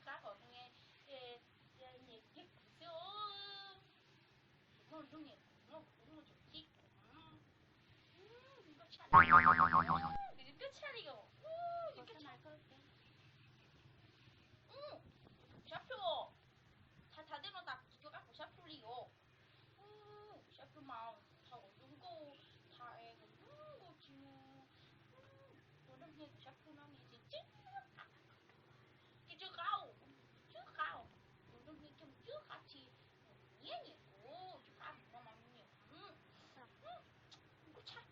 tab kom nyias, nyias tig kuv xwb. Kuv muaj nroog nyias kuv muaj kuv muaj tseem tig kuv. Nkauj tshaj li, nkauj tshaj li os. Kuv sab plhu, tham tham tej no tas kuv tsis nco qab kuv sab plhu li os. Kuv sab plhu mas thaum zoo nkauj, thaum zoo nkauj tsis, ua nrog nyias kuv sab plhu no nws tsis tsis qab, tsis tsis qab, tsis qab, ua nrog nyias coj tsis qab tsis, nyiam nyiam kuv tsis qab no mas nyiam. Nkauj tshaj.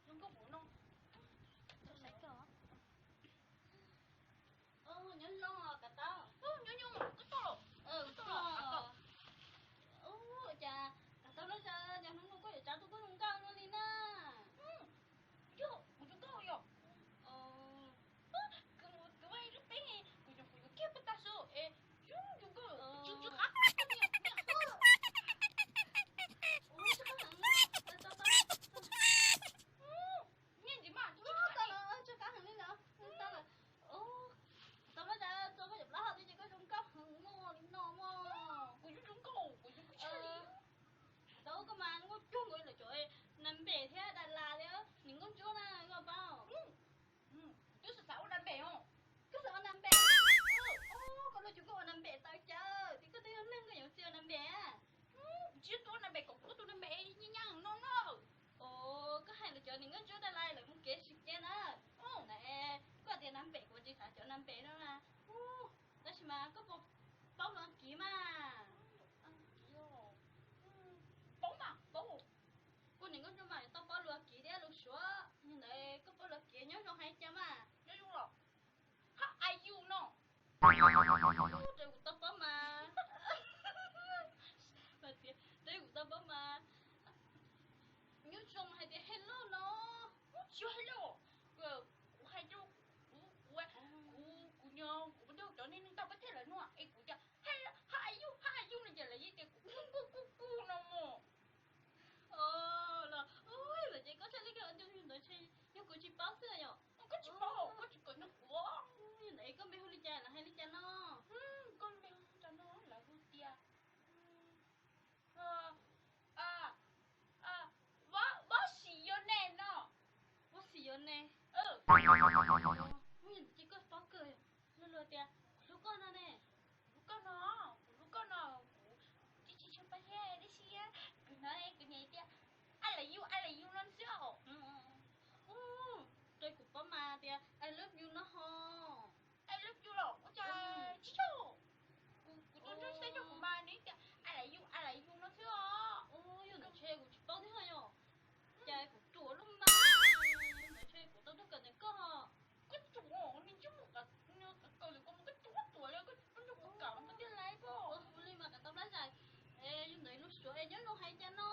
Zoo nkauj kuv no. Nyob zoo kav tau. Nyob zoo, koj tau los? Ua cas kav tau los, cas hnub no koj yuav tsa tuaj koj zoo nkauj no li na? Yog kuv zoo nkauj yom. Kuv ua ib lub teeb, kuv yuav, kuv yuav kiag puag ta su es zoo zoo nkauj, tsis tsis qab. Nyiaj ntxiv mas, tsis qab heev li los? Tau lawm, tau lawm, tau koj cov plaub hau thiab ces koj zoo nkauj heev no li no mog. Kuv zoo zoo nkauj, kuv zoo nkauj tshaj li. Tau koj mas nkauj cuag nkaus lawm cov nas npem thiab das las li, nim nkauj ntsuab na koj paub. Twb xav xav ua nas npem os. Koj xav ua nas npem? Koj luag cuag koj ua nas npem tau cas, twb koj twb yog neeg koj yuav txiv ua nas npem. Tsis tuaj nas npem kom kuv tuaj nas npem nyaj nyaj no na. Koj hais lawv cov nim nkauj ntsuab das las lawv mus kev sim cia na. Na, koj tias nas npem kuv tsis xav cov nas npem no na. Tab sis mas koj puas paub lus As kiv mas? Paub mas, paub. Kuv nim nkauj ntsuab mas tau paub lus As kiv thiab lus Suav. Yog ntawd koj paub lus As kiv nyob zoo hais cas mas? Nyob zoo los? How are you no? Raws kuv tau paub mas, raws kuv tau paub mas, nyob zoo hais tias hello no. Tsis yog hello, kuv hais rau kuv, kuv, kuv, kuv nyob, kuv nrog cov neeg ntau peb teg lawv nua es kuv tias how are you, how are you no ces lawv yeej tias kuv kuj kuj kuj no mog. Los, lawv ces koj txhaj li koj yog ntawd, yog kuv tsis paub xwb yom. Koj tsis paub, koj tsis kom nrog kuv. Yog ntawd koj npe hu li cas lawv hais li cas no? Koj npe hu li cas no lawv hu tias Vob Sis Yos Nes no. Vob Sis Yos Nes. Yog ntawd ces koj paub kawg. Luag luag tias kuv hlub koj no ne. Kuv hlub koj no, kuv hlub koj no, kuv tsis tsis tshua paub thiab tab sis kuv hnov kuv niam tias I love you, I love you no xwb os. Raws kuv paub mas tias I love you no ho. I love you los ua cas tsis yog. Kuv, kuv tus nraug saib yog kuv mas nws tias I love you, I love you no xwb os. Yog ntawd ces kuv tsis paub thiab yom. Cas kuv ruam lub mas, yog ntawd ces kuv tau tuaj kawm ntawm koj. Koj ruam, nws tsis mus kawm, koj ruam, koj ruam li, koj tsis nrog kuv kawm koj thiaj laib koj. Ua li mas koj tau plab zais. Yog ntawd lus Suav es nyob zoo hais cas no?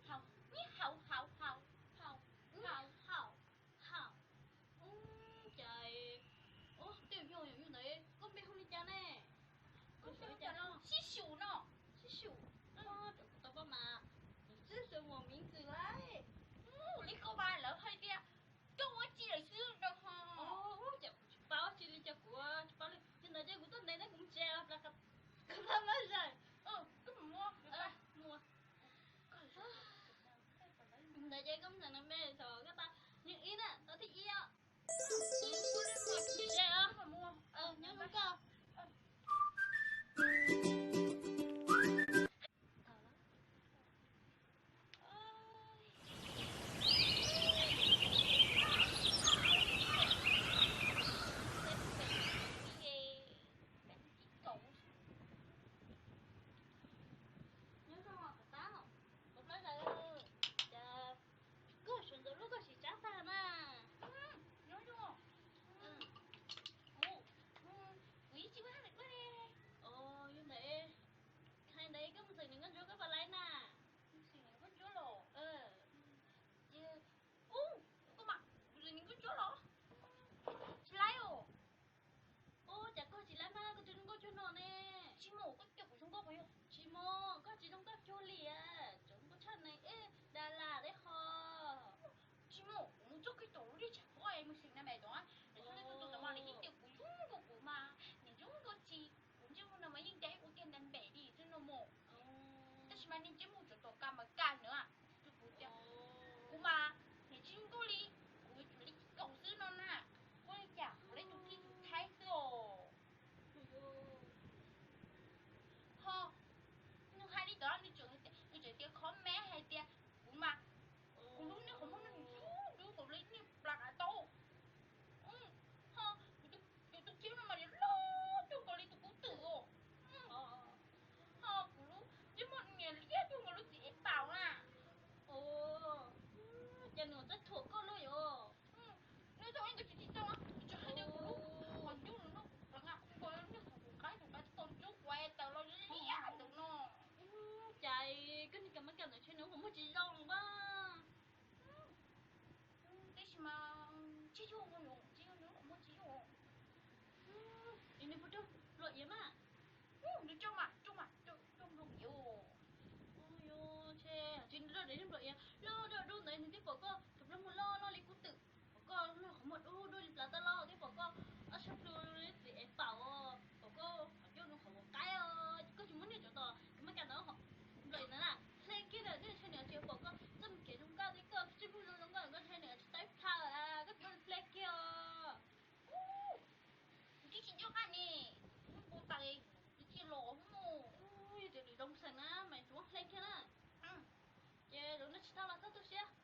Hau, ni hau, hau, hau, hau, hau, hau. Cas, ua tej yog yog ntawd koj npe hu li cas ne? Koj npe hu li cas no? Sib xyum no. Sib xyum. Raws kuv tau paub mas, ni sib xyum mus miv txwm laib. Li koj mas lawv hais tias koj ua tsi lawm xwb no ho. Cas kuv tsis paub tsi li, cas kuv tsis paub li. Yog ntawd ces kuv tuaj ntev ntev kuv mus tsev, koj mus ua. Ntawd ces koj mus ntawm npe thaum koj tau, yog ib na, tau thib ib os. Nyob zoo koj. Nyob zoo os, koj tab, koj plab zais, cas koj sawv ntxov lub koj sim tsab tag na. Nyob zoo. Kuv, kuv ib tsis ua hauj lwm koj li. Yog ntawd, hais ntawd koj mus xeem niam nkauj ntsuab koj puas laib na? Xeem niam nkauj ntsuab los? Ces, ub, koj mas, kuv xeem niam nkauj ntsuab los? Tsis laib os. Ub, cas koj tsis laib mas koj tus zoo nkauj cuag no ne? Tsis mus, koj coj kuv zoo nkauj puas yog? Tsis mus, koj tsis zoo nkauj cuag li, tseem nkauj tshaj ne, ib das las li ho. Tsis mus, kuv mus txog kiag tom lub lig tshav pob es mus xeem na me tod, Li lub nplawm iab loj dub dub ntawd nws twb pom koj cov plaub muag loj loj li kub twm, pom koj lub qhov muag dub dub li plav taj loj, twb pom koj ob sab plhu li txiv ev pam, pom koj qhov ncauj nws qhov uas qaib os, koj tsis muab niag tsov tom kev maj kas ntawd, nplawm ntawd na, hle kiag ntawm nej ntshai nws tsis pom koj txoj kev zoo nkauj thiab koj txoj hlub zoo zoo nkauj, koj ntshai nws tsis tau ib plhaw, koj tsis muab hle kiag os. Twb tsis nco qab ne, mus tas li, twb tsis los mus. Yog tias nws zoo xeem na mas tsuav hle kiag na. Ces zoo nej tsis tau los txog tu siab.